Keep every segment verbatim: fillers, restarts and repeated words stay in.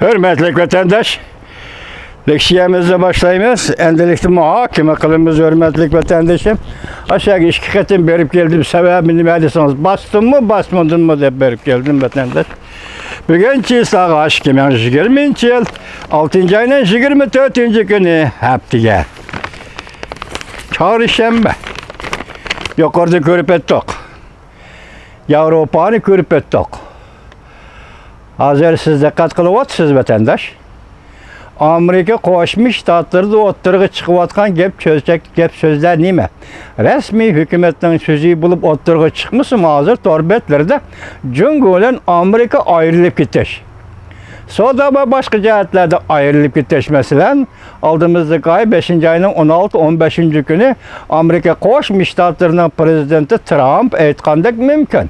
ھۆرمەتلىك ۋەتەنداش، لېكسىيەمىزنى باشلايمىز. ئەندىلىكتە مۇھاكىمە قىلىمىز، ھۆرمەتلىك ۋەتەندىشىم. ئاشۇ يەرگە ئىككى قېتىم بېرىپ كەلدىم. سەۋەبى نېمە دېسىڭىز، باستىممۇ، باسمىدىممۇ دەپ بېرىپ كەلدىم، ۋەتەنداش. بۈگۈن چىسلاغا ئىككى مىڭ يىگىرمىنچى يىل ئالتىنچى ئاينىڭ يىگىرمە تۆتىنچى كۈنى، ھەپتىگە. چارشەنبە. يۇقىرىدا كۆرۈپ ئۆتتۇق. ياۋروپانى كۆرۈپ ئۆتتۇق. ھازىر سىز دىققەت قىلىۋاتىسىز، ۋەتەنداش. ئامېرىكا قوشما شتاتلىرىدا ئوتتۇرىغا چىقىۋاتقان گەپ چۆچەك، گەپ سۆزلەر نېمە؟ رەسمىي ھۆكۈمەتنىڭ سۆزى بولۇپ ئوتتۇرىغا چىقمىسىمۇ، ھازىر تور بەتلىرىدە جۇڭگو بىلەن ئامېرىكا ئايرىلىپ كېتىش، سودا ۋە باشقا جەھەتلەردە ئايرىلىپ كېتىش، مەسىلەن، ئالدىمىزدىكى ئاي بەشىنچى ئاينىڭ ئون ئالتە، ئون بەشىنچى كۈنى ئامېرىكا قوشما شتاتلىرىنىڭ پرېزىدېنتى ترامپ ئېيتقاندەك مۇمكىن.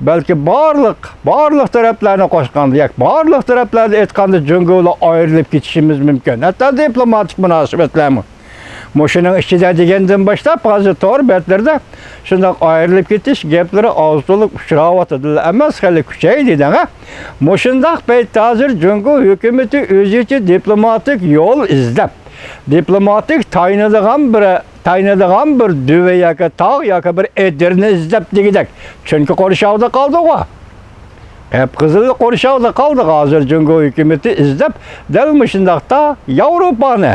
بەلكى بارلىق، بارلىق تەرەپلەرنى قوشقاندا، ياكى بارلىق تەرەپلەرنى ئېيتقاندا جۇڭگو بىلەن ئايرىلىپ كېتىشىمىز مۇمكىن. ھەتتا دىپلوماتىك مۇناسىۋەتلەرمۇ. مۇشۇنىڭ ئىچىدە دېگەندىن باشلاپ، ھازىر تور بەتلىرىدە شۇنداق ئايرىلىپ كېتىش گەپلىرى ئاز-تولا ئۇچراۋاتىدىلا ئەمەس، خېلى كۈچەيدى دەڭە. مۇشۇنداق پەيتتە ھازىر جۇڭگو ھۆكۈمىتى ئۆزىچە دىپلوماتىك يول ئىزدەپ، دىپلوماتىك تايىنىدىغان بىر، تايىنىدىغان بىر دۆۋە ياكى تاغ ياكى بىر ئېدىرنى ئىزدەپ دېگۈدەك. چۈنكى قورشاۋدا قالدۇقغۇ. قىپقىزىل قورشاۋدا قالدۇق. ھازىر جۇڭگو ھۆكۈمىتى ئىزدەپ، دەل مۇشۇنداقتا ياۋروپانى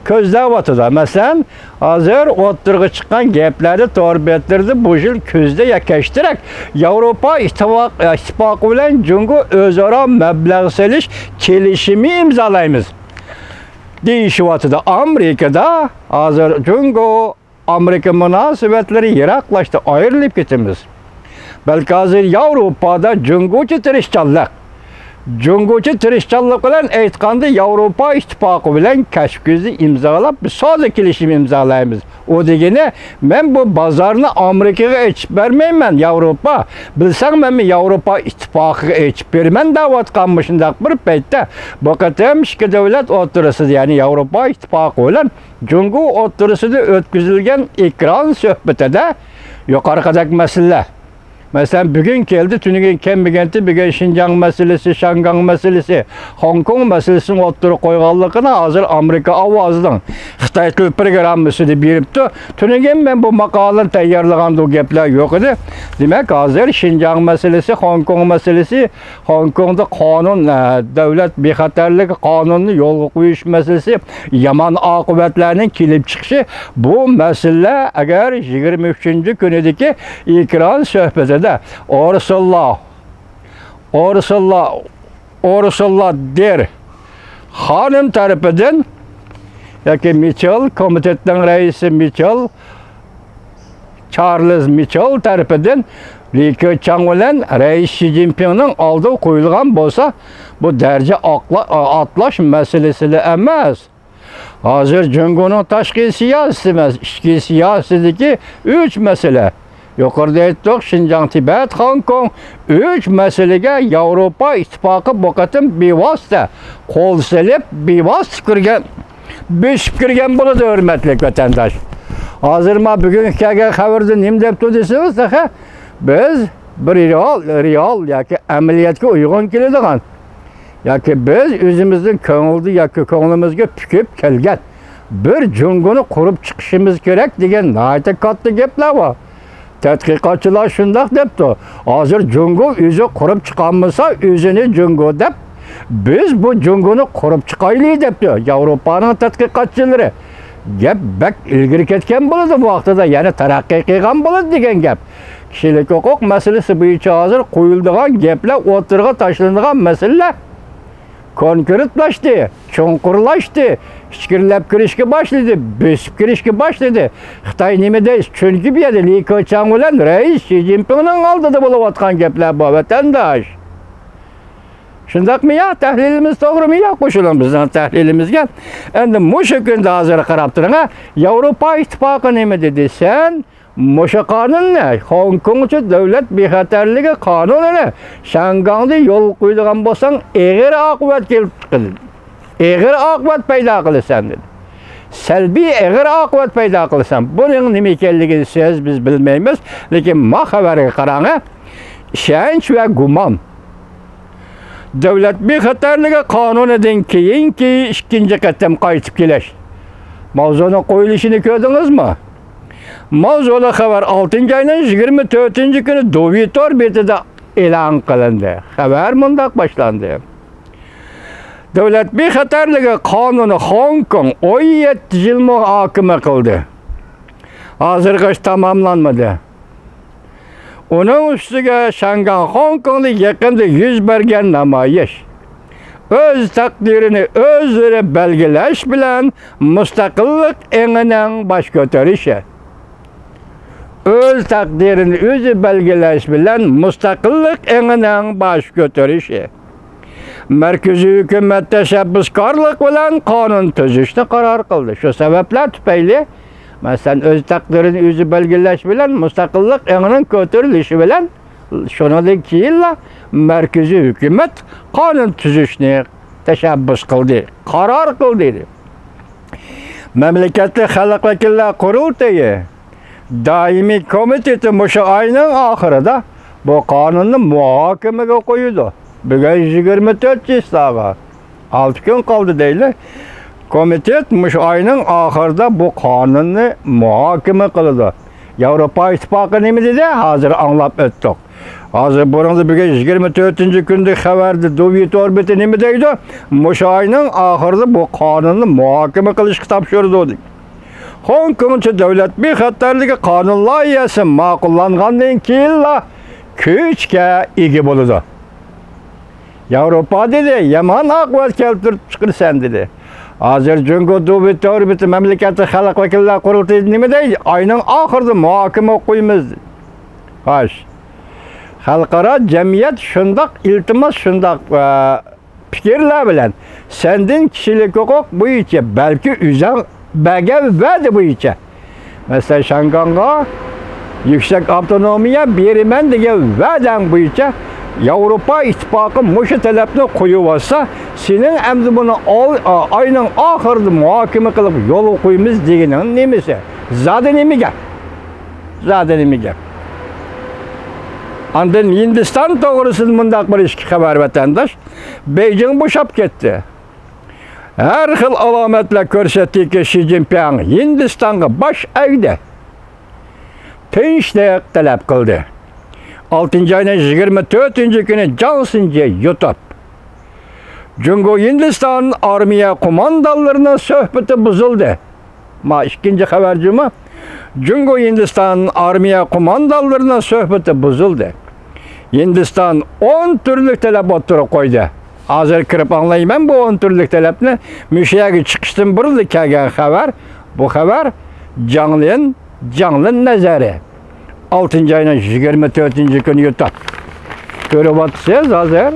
كۆزلەۋاتىدۇ. مەسىلەن، ھازىر ئوتتۇرىغا چىققان گەپلەردە، تور بەتلىرىدە بۇ يىل كۈزدە يا كەچتىرەك ياۋروپا ئىتتىپاق-، ئىتتىپاقى بىلەن جۇڭگو ئۆزئارا مەبلەغ سېلىش كېلىشىمى ئىمزالايمىز دېيىشىۋاتىدۇ. ئامېرىكىدا ھازىر جۇڭگو ئامېرىكا مۇناسىۋەتلىرى يىراقلاشتى، ئايرىلىپ كېتىمىز. بەلكى ھازىر ياۋروپادا جۇڭگوچە تىرىشچانلىق، جۇڭگوچە تىرىشچانلىق بىلەن ئېيتقاندا، ياۋروپا ئىتتىپاقى بىلەن كەچكۈزى ئىمزالاپ، بىر سودا كېلىشىمى ئىمزالايمىز. ئۇ دېگىنى، مەن بۇ بازارنى ئامېرىكىغا ئېچىپ بەرمەيمەن، ياۋروپا. بىلسەڭ، مەنمۇ ياۋروپا ئىتتىپاقىغا ئېچىپ بېرىمەن دەۋاتقان مۇشۇنداق بىر پەيتتە، بۇ قېتىم ئىككى دۆلەت ئوتتۇرىسىدا، يەنى ياۋروپا ئىتتىپاقى بىلەن جۇڭگو ئوتتۇرىسىدا ئۆتكۈزۈلگەن ئېكران سۆھبىتىدە يۇقىرىقىدەك مەسىلىلەر، مەسىلەن، بۈگۈن كەلدى، تۈنۈگۈن كەلمىگەنتى، بۈگۈن شىنجاڭ مەسىلىسى، شياڭگاڭ مەسىلىسى، خوڭكوڭ مەسىلىسىنى ئوتتۇرىغا قويغانلىقىنى ھازىر ئامېرىكا ئاۋازىنىڭ خىتاي تىل پروگراممىسىدا بېرىپتۇ. تۈنۈگۈن مەن بۇ ماقالىنى تەييارلىغاندا بۇ گەپلەر يوق ئىدى. دېمەك، ھازىر شىنجاڭ مەسىلىسى، خوڭكوڭ مەسىلىسى، خوڭكوڭدا قانۇن، ئە، دۆلەت بىخەتەرلىكى قانۇنىنى يولغا قويۇش مەسىلىسى، يامان ئاقىۋەتلەرنىڭ كېلىپ چىقىشى، بۇ مەسىلىلەر ئەگەر يىگىرمە ئۈچىنچى كۈنىدىكى ئېكران سۆھبىتىدە ئۇرسۇلا، ئۇرسۇلا، ئۇرسۇلا دېر خانىم تەرىپىدىن ياكى مىچېل، كومىتېتنىڭ رەئىسى مىچېل، چارلىز مىچېل تەرىپىدىن لى كېچياڭ بىلەن رەئىس شى جىنپىڭنىڭ ئالدىغا قويۇلغان بولسا، بۇ دەرىجە ئاقلا-، ئاتلاش مەسىلىسىلا ئەمەس. ھازىر جۇڭگونىڭ تاشقى سىياسىتى ئەمەس، ئىچكى سىياسىتىدىكى ئۈچ مەسىلە. يۇقىرىدا ئېيتتۇق، شىنجاڭ، تىبەت، خوڭكوڭ، ئۈچ مەسىلىگە ياۋروپا ئىتتىپاقى بۇ قېتىم بىۋاسىتە قول سېلىپ، بىۋاسىتە كىرگەن، بېسىپ كىرگەن بولىدۇ، ھۆرمەتلىك ۋەتەنداش. ھازىر ما بۈگۈنكى كەلگەن خەۋىرىدە نېمە دەپتۇ دېسىڭىز، تېخى بىز بىر رېئال، رېئال ياكى ئەمەلىيەتكە ئۇيغۇن كېلىدىغان، ياكى بىز ئۆزىمىزنىڭ كۆڭلىدە ياكى كۆڭلىمىزگە پۈكۈپ كەلگەن بىر جۇڭگونى قۇرۇپ چىقىشىمىز كېرەك دېگەن ناھايىتى كاتتا گەپلەر بار. تەتقىقاتچىلار شۇنداق دەپتۇ. ھازىر جۇڭگو ئۆزى قۇرۇپ چىقالمىسا، ئۆزىنى جۇڭگو دەپ، بىز بۇ جۇڭگونى قۇرۇپ چىقايلى دەپتۇ ياۋروپانىڭ تەتقىقاتچىلىرى. گەپ بەك ئىلگىرى كەتكەن بولىدۇ بۇ ۋاقتىدا، يەنە تەرەققىي قىلغان بولىدۇ دېگەن گەپ. كىشىلىك ھوقۇق مەسىلىسى بويىچە ھازىر قويۇلىدىغان گەپلەر، ئوتتۇرىغا تاشلىنىدىغان مەسىلىلەر كونكرېتلاشتى، چوڭقۇرلاشتى، ئىچكىرىلەپ كىرىشكە باشلىدى، بۆسۈپ كىرىشكە باشلىدى. خىتاي نېمە دەيسىز؟ چۈنكى بۇ يەردە لى كېچياڭ بىلەن رەئىس شى جىنپىڭنىڭ ئالدىدا بولۇۋاتقان گەپلەر بۇ، ۋەتەنداش. شۇنداقمۇ يا؟ تەھلىلىمىز توغرىمۇ يا؟ قوشۇلۇڭ بىزنىڭ تەھلىلىمىزگە. ئەمدى مۇشۇ كۈندە ھازىر قاراپ تۇرۇڭ، ھە؟ ياۋروپا ئىتتىپاقى نېمە دېدى؟ سەن مۇشۇ قانۇننى، خوڭكوڭچە دۆلەت بىخەتەرلىكى قانۇنىنى شياڭگاڭدا يولغا قويىدىغان بولساڭ، ئېغىر ئاقىۋەت كېلىپ چىقىدۇ. ئېغىر ئاقىۋەت پەيدا قىلىسەن، دېدى. سەلبىي ئېغىر ئاقىۋەت پەيدا قىلىسەن. بۇنىڭ نېمە ئىكەنلىكىنى سىز، بىز بىلمەيمىز. لېكىن ما خەۋەرگە قاراڭ، ھە؟ ئىشەنچ ۋە گۇمان. دۆلەت بىخەتەرلىكى قانۇنىدىن كېيىنكى ئىككىنچى قېتىم قايتىپ كېلىش. ماۋزۇنىڭ قويۇلۇشىنى كۆردىڭىزمۇ؟ ماۋزۇلۇق خەۋەر ئالتىنچى ئاينىڭ يىگىرمە تۆتىنچى كۈنى دۇۋى تور بېتىدە ئېلان قىلىندى. خەۋەر مۇنداق باشلاندى. دۆلەت بىخەتەرلىكى قانۇنى خوڭكوڭ ئون يەتتە يىل مۇھاكىمە قىلدى. ھازىرغىچە تاماملانمىدى. ئۇنىڭ ئۈستىگە شياڭگاڭ خوڭكوڭدا يېقىندا يۈز بەرگەن نامايىش، ئۆز تەقدىرىنى ئۆزلىرى بەلگىلەش بىلەن مۇستەقىللىق ئېڭىنىڭ باش كۆتۈرۈشى. ئۆز تەقدىرىنى ئۆزى بەلگىلەش بىلەن مۇستەقىللىق ئېڭىنىڭ باش كۆتۈرۈشى. مەركىزىي ھۆكۈمەت تەشەببۇسكارلىق بىلەن قانۇن تۈزۈشنى قارار قىلدى. شۇ سەۋەبلەر تۈپەيلى، مەسىلەن، ئۆز تەقدىرىنى ئۆزى بەلگىلەش بىلەن مۇستەقىللىق ئېڭىنىڭ كۆتۈرۈلۈشى بىلەن، شۇنىڭدىن كېيىنلا مەركىزىي ھۆكۈمەت قانۇن تۈزۈشنى تەشەببۇس قىلدى، قارار قىلدى. مەملىكەتلىك خەلق ۋەكىللەر قۇرۇلتىيى دائىمىي كومىتېتى مۇشۇ ئاينىڭ ئاخىرىدا بۇ قانۇننى مۇھاكىمىگە قويىدۇ. بۈگۈن يىگىرمە تۆت چىسلاغا، ئالتە كۈن قالدى دەيلى. كومىتېت مۇشۇ ئاينىڭ ئاخىرىدا بۇ قانۇننى مۇھاكىمە قىلىدۇ. ياۋروپا ئىتتىپاقى نېمە دېدى؟ ھازىر ئاڭلاپ ئۆتتۇق. ھازىر بۇرۇندا بۈگۈن يىگىرمە تۆتىنچى كۈندە خەۋەردە دۇۋى تور بېتى نېمە دەيدۇ؟ مۇشۇ ئاينىڭ ئاخىرىدا بۇ قانۇننى مۇھاكىمە قىلىشقا تاپشۇرىدۇ دەيدۇ. خوڭكوڭچە دۆلەت بىخەتەرلىكى قانۇن لايىھەسى ماقۇللانغاندىن كېيىنلا كۈچكە ئىگە بولىدۇ. ياۋروپا دېدى، يامان ئاقىۋەت كەلتۈرۈپ چىقىرىسەن دېدى. ھازىر جۇڭگو دۇۋى تور بېتى مەملىكەتلىك خەلق ۋەكىللەر قۇرۇلتىيى نېمە دەيدۇ؟ ئاينىڭ ئاخىرىدا مۇھاكىمە قويىمىز. خوش. خەلقئارا جەمئىيەت شۇنداق ئىلتىماس، شۇنداق، ئە، پىكىرلەر بىلەن سەندىن كىشىلىك ھوقۇق بويىچە، بەلكى ئۆزەڭ بەرگەن ۋەدە بويىچە، مەسىلەن، شياڭگاڭغا يۈكسەك ئاپتونومىيە بېرىمەن دېگەن ۋەدەڭ بويىچە ياۋروپا ئىتتىپاقى مۇشۇ تەلەپنى قويۇۋاتسا، سېنىڭ ئەمدى بۇنى ئال-، ئا-، ئاينىڭ ئاخىرىدا مۇھاكىمە قىلىپ يولغا قويىمىز دېگىنىڭ نېمىسى؟ زادى نېمە گەپ؟ زادى نېمە گەپ؟ ئاندىن ھىندىستان توغرىسىدا مۇنداق بىر ئىككى خەۋەر، ۋەتەنداش. بېيجىڭ بوشاپ كەتتى. ھەر خىل ئالامەتلەر كۆرسەتتىكى، شى جىنپىڭ ھىندىستانغا باش ئەگدى. تىنچلىق تەلەپ قىلدى. ئالتىنچى ئاينىڭ يىگىرمە تۆتىنچى كۈنى جاڭ سىنجى يۇتۇپ، جۇڭگو ھىندىستان ئارمىيە قوماندانلىرىنىڭ سۆھبىتى بۇزۇلدى. ما ئىككىنچى خەۋەر جۇمۇ. جۇڭگو ھىندىستان ئارمىيە قوماندانلىرىنىڭ سۆھبىتى بۇزۇلدى. ھىندىستان ئون تۈرلۈك تەلەپ ئوتتۇرىغا قويدى. ھازىر كىرىپ ئاڭلايمەن بۇ ئون تۈرلۈك تەلەپنى. مۇشۇ يەرگە چىقىشتىن بۇرۇنلا كەلگەن خەۋەر. بۇ خەۋەر جاڭلىن، جاڭلىن نەزەرى. ئالتىنچى ئاينىڭ يىگىرمە تۆتىنچى كۈنى يۇتۇپ. كۆرۈۋاتىسىز ھازىر.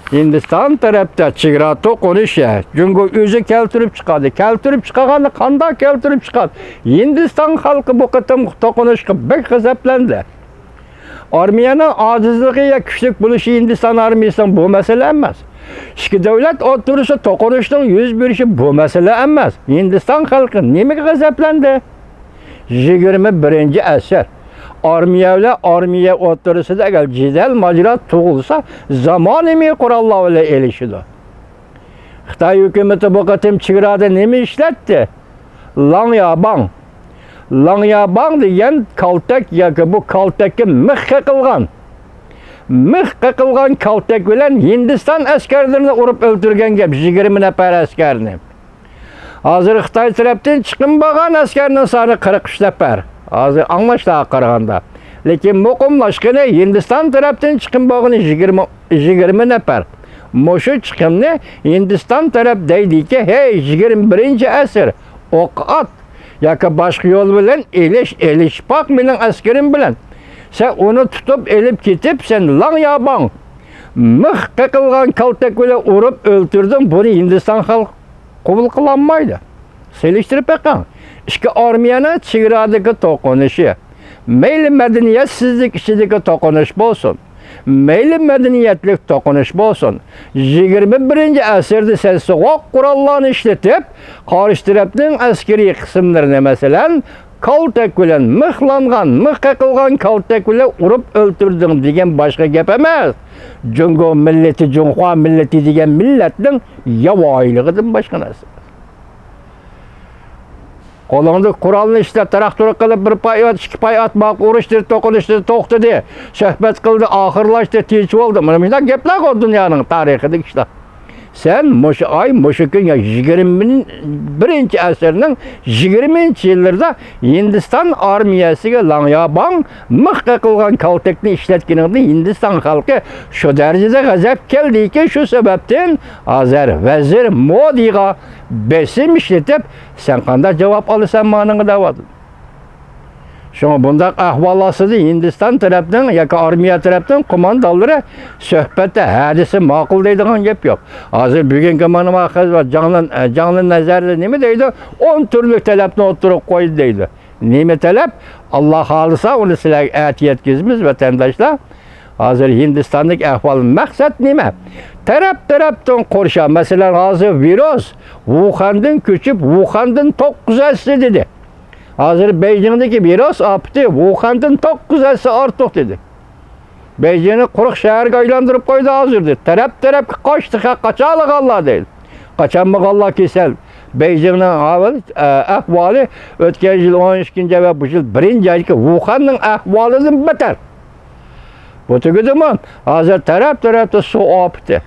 ھىندىستان تەرەپتە چېگرا توقۇنۇشى، جۇڭگو ئۆزى كەلتۈرۈپ چىقاردى. كەلتۈرۈپ چىقارغاندا قانداق كەلتۈرۈپ چىقاردى؟ ھىندىستان خەلقى بۇ قېتىمقى توقۇنۇشقا بەك غەزەپلەندى. ئارمىيەنىڭ ئاجىزلىقى يا كۈچلۈك بولۇشى ھىندىستان ئارمىيەسىنىڭ بۇ مەسىلە ئەمەس. ئىككى دۆلەت ئوتتۇرىسىدا توقۇنۇشنىڭ يۈز بېرىشى بۇ مەسىلە ئەمەس. ھىندىستان خەلقى نېمىگە غەزەپلەندى؟ يىگىرمە بىرىنچى ئەسىر. ئارمىيە بىلەن ئارمىيە ئوتتۇرىسىدا ئەگەر جېدەل، ماجىرا تۇغۇلسا، زامانىۋى قوراللار بىلەن ئېلىشىدۇ. خىتاي ھۆكۈمىتى بۇ قېتىم چېگرادا نېمە ئىشلەتتى؟ لاڭياباڭ. لاڭياباڭ دېگەن كالتەك ياكى بۇ كالتەككە مىخ قېقىلغان. مىخ قېقىلغان كالتەك بىلەن ھىندىستان ئەسكەرلىرىنى ئۇرۇپ ئۆلتۈرگەن گەپ، يىگىرمە نەپەر ئەسكەرنى. ھازىر خىتاي تەرەپتىن چىقىم بولغان ئەسكەرنىڭ سانى قىرىق ئۈچ نەپەر. ھازىر ئاڭلاشلارغا قارىغاندا. لېكىن مۇقىملاشقىنى ھىندىستان تەرەپتىن چىقىم بولغىنى يىگىرمە، يىگىرمە نەپەر. مۇشۇ چىقىمنى ھىندىستان تەرەپ دەيدىكى، ھەي، يىگىرمە بىرىنچى ئەسىر، ئوق ئات ياكى باشقا يول بىلەن ئېلىش، ئېلىشىپ باق مېنىڭ ئەسكىرىم بىلەن. سەن ئۇنى تۇتۇپ ئېلىپ كېتىپ، سەن لاڭياباڭ، مىخ قېقىلغان كالتەك بىلەن ئۇرۇپ ئۆلتۈردۈڭ، بۇنى ھىندىستان خەلقى قوبۇل قىلالمايدۇ. سېلىشتۇرۇپ بېقىڭ. ئىككى ئارمىيەنىڭ چېگرادىكى توقۇنۇشى، مەيلى مەدەنىيەتسىزلىك ئىچىدىكى توقۇنۇش بولسۇن، مەيلى مەدەنىيەتلىك توقۇنۇش بولسۇن، يىگىرمە بىرىنچى ئەسىردە سەن سوغۇق قوراللارنى ئىشلىتىپ، قارشى تەرەپنىڭ ئەسكىرىي قىسىملىرىنى، مەسىلەن، كالتەك بىلەن، مىخلانغان، مىخ قېقىلغان كالتەك بىلەن ئۇرۇپ ئۆلتۈردۈڭ دېگەن باشقا گەپ ئەمەس. جۇڭگو مىللىتى، جۇڭخۇا مىللىتى دېگەن مىللەتنىڭ ياۋايىلىقىدىن باشقا نەرسە ئەمەس. قولۇڭدا قورالنى ئىشلەپ، تراختور قىلىپ، بىر پاي ئات، ئىككى پاي ئات، ماقۇل ئۇرۇشتى، توقۇنۇشتى، توختىدى، سۆھبەت قىلدى، ئاخىرلاشتى، تىنچ بولدى. مانا مۇشۇنداق گەپلەرغۇ دۇنيانىڭ تارىخىدىكى ئىشلار. سەن مۇشۇ ئاي، مۇشۇ كۈن، يا يىگىرمە بىرىنچى ئەسىرنىڭ يىگىرمىنچى يىللىرىدا ھىندىستان ئارمىيەسىگە لاڭياباڭ، مىخ قېقىلغان كالتەكنى ئىشلەتكىنىڭدىن ھىندىستان خەلقى شۇ دەرىجىدە غەزەپ كەلدىكى، شۇ سەۋەبتىن ھازىر ۋەزىر مودىغا بېسىم ئىشلىتىپ، سەن قانداق جاۋاب ئالىسەن مانىڭغا دەۋاتىدۇ. شۇڭا بۇنداق ئەھۋال ئاستىدا ھىندىستان تەرەپنىڭ ياكى ئارمىيە تەرەپنىڭ قوماندانلىرى سۆھبەتتە ھە دېسە ماقۇل دەيدىغان گەپ يوق. ھازىر بۈگۈنكى مانا ما خەۋەر جاڭلىن، جاڭلىن نەزەردە نېمە دەيدۇ؟ ئون تۈرلۈك تەلەپنى ئوتتۇرىغا قويدى دەيدۇ. نېمە تەلەپ؟ ئاللا خالىسا ئۇنى سىلەرگە ئەتە يەتكۈزىمىز، ۋەتەنداشلار. ھازىر ھىندىستاندىكى ئەھۋال مەقسەت نېمە؟ تەرەپ-تەرەپتىن قورشاپ، مەسىلەن، ھازىر ۋىرۇس ۋۇخەندىن كۆچۈپ، ۋۇخەندىن توققۇز ھەسسە دېدى. ھازىر بېيجىڭدىكى ۋىرۇس ئاپىتى ۋۇخەندىن توققۇز ھەسسە ئارتۇق دېدى. بېيجىڭنى قۇرۇق شەھەرگە ئايلاندۇرۇپ قويدى ھازىر دېدى. تەرەپ-تەرەپكە قاچتى خەق، قاچالىغانلار دېدى. قاچالمىغانلار كېسەل. بېيجىڭنىڭ ئەھۋالى، ئە، ئەھۋالى ئۆتكەن يىل ئون ئىككىنچى ئاي ۋە بۇ يىل بىرىنچى ئايدىكى ۋۇخەننىڭ ئەھۋالىدىن بەتەر. بۇ تۈگىدىمۇ؟ ھازىر تەرەپ-تەرەپتە سۇ ئاپىتى.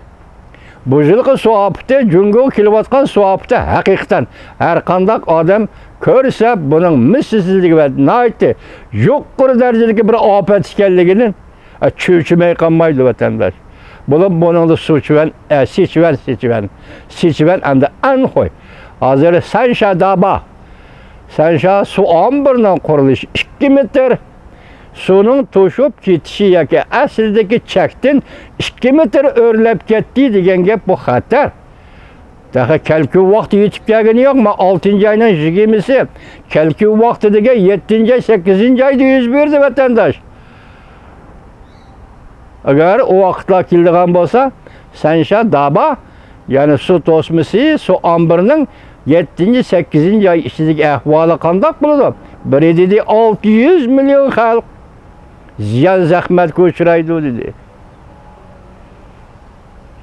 بۇ يىلقى سۇ ئاپىتى جۇڭگوغا كېلىۋاتقان سۇ ئاپىتى ھەقىقەتەن ھەر قانداق ئادەم كۆرسە بۇنىڭ مىسلىسىزلىكى ۋە ناھايىتى يۇقىرى دەرىجىدىكى بىر ئاپەت ئىكەنلىكىنى، ئە، چۈشىنەلمەي قالمايدۇ ۋەتەنداش. بولۇپ بۇنىڭدا سىچۈەن، ئە، سىچۈەن، سىچۈەن، سىچۈەن ئەمدى ئەنخۇي. ھازىر سەنشا دابا، سەنشا سۇ ئامبىرىنىڭ قۇرۇلۇشى ئىككى مېتىر. سۇنىڭ توشۇپ كېتىشى ياكى ئەسلىدىكى چەكتىن ئىككى مېتىر ئۆرلەپ كەتتى دېگەن گەپ، بۇ خەتەر. تېخى كەلكۈن ۋاقتى يېتىپ كەلگىنى يوق. مانا ئالتىنچى ئاينىڭ يىگىرمىسى، كەلكۈن ۋاقتى دېگەن يەتتىنچى ئاي، سەككىزىنچى ئايدا يۈز بەردى، ۋەتەنداش. ئەگەر ئۇ ۋاقىتلار كېلىدىغان بولسا، سەنشا دابا، يەنى سۇ توسمىسى، سۇ ئامبىرىنىڭ يەتتىنچى، سەككىزىنچى ئاي ئىچىدىكى ئەھۋالى قانداق بولىدۇ؟ بىرى دېدى، ئالتە يۈز مىليون خەلق زىيان زەخمەتكە ئۇچرايدۇ دېدى.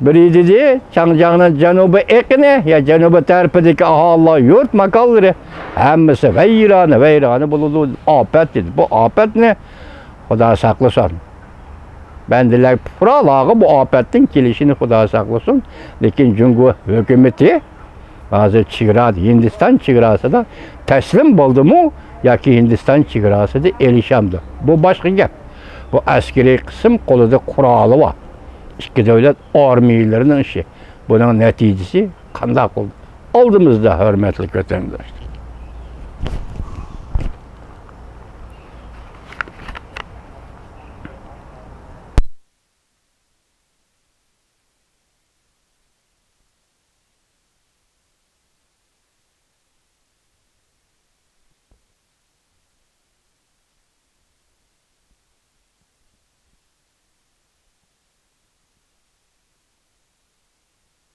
بىرى دېدى، چاڭجياڭنىڭ جەنۇبىي ئېقىنى يا جەنۇبىي تەرىپىدىكى ئاھالىلەر يۇرت ماكانلىرى ھەممىسى ۋەيرانە، ۋەيرانە بولىدۇ. ئاپەت دېدى. بۇ ئاپەتنى خۇدا ساقلىسۇن. بەندىلەر پۇقرالارغا بۇ ئاپەتنىڭ كېلىشىنى خۇدا ساقلىسۇن. لېكىن جۇڭگو ھۆكۈمىتى ھازىر چېگرا، ھىندىستان چېگراسىدا تەسلىم بولدىمۇ ياكى ھىندىستان چېگراسىدا ئېلىشامدۇ؟ بۇ باشقا گەپ. بۇ ئەسكىرىي قىسىم، قولىدا قورالى بار. ئىككى دۆلەت ئارمىيىلىرىنىڭ ئىشى. بۇنىڭ نەتىجىسى قانداق بولدى؟ ئالدىمىزدا، ھۆرمەتلىك ۋەتەنداشلار.